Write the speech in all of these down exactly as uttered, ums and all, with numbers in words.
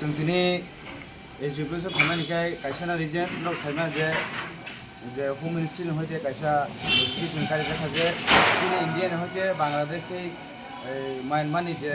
Chwng tini S D P office o phaimani khe kaisa na reason, norok saimano je, je Home Ministry ni hoite kaisa notification kari jakha je chini India ni hoite Bangladesh tei, eh, Myanmar ni je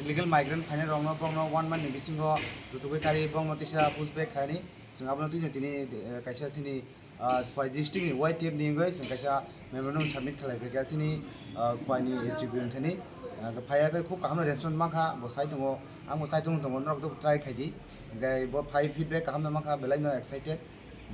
illegal migrant phainai rokno, borokno one month ni bisingo rutugwi kari borokno tisa push back khaini. Chwng abono twino tini, eh, kaisa chini ah, Khowai district ni Y T F ni wngwi chwng kaisa memorandum submit khlai phaikha chini, ah, Khowai ni S D P ni thani. Ah, phaiya khe khub kaham response mankha, bo sai tongo, ang bo sai tongo, tongo, norok tei try khai di. Hwnkhe bo phai feedback kaham no mankha, belai no excited.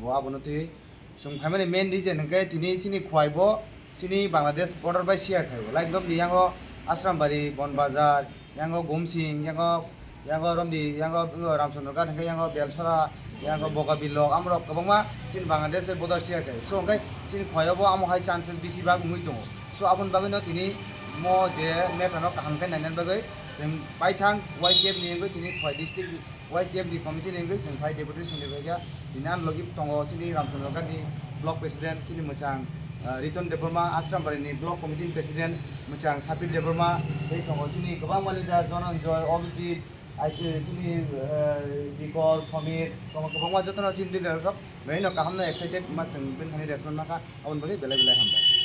Bo abono twi chwng phaimani main reason hwnkhe tini chini Khowai bo chini Bangladesh border bai share khai. Like, romni yango Asrambari, Bonbazar, yango Gumsing, yango, yango romdi, yango Ramchandra Ghat, hwnkhe yango Belsora, yango Bogabilok, amorok kwbangma chini Bangladesh bai border share khai. So, hwnkhe chini Khowai o bo amo hai chances bisi bak wngwi tongo. So, aboni bagwi no tini mo je matter no kaham khe nainani bagwi chwng paithang Y T F ni wngwi tini Khowai district Y T F ni committee ni wngwi chwng phai deputation ni phaikha. Tini ani logi tongo chini Ramchandra Ghat ni block president, chini mwchang, ah, Riton Debbarma, Asrambari ni block committee ni president, mwchang Sapil Debbarma, tei tongo chini kwbangma leader, Jonanjoy, Abhijit, ai, chini, eh, Dikor, Somir, tongo kwbangma, jotono chini leader rok belai no kaham no excited ma chwng bini thani response mankha, aboni bagwi belai belai hambai.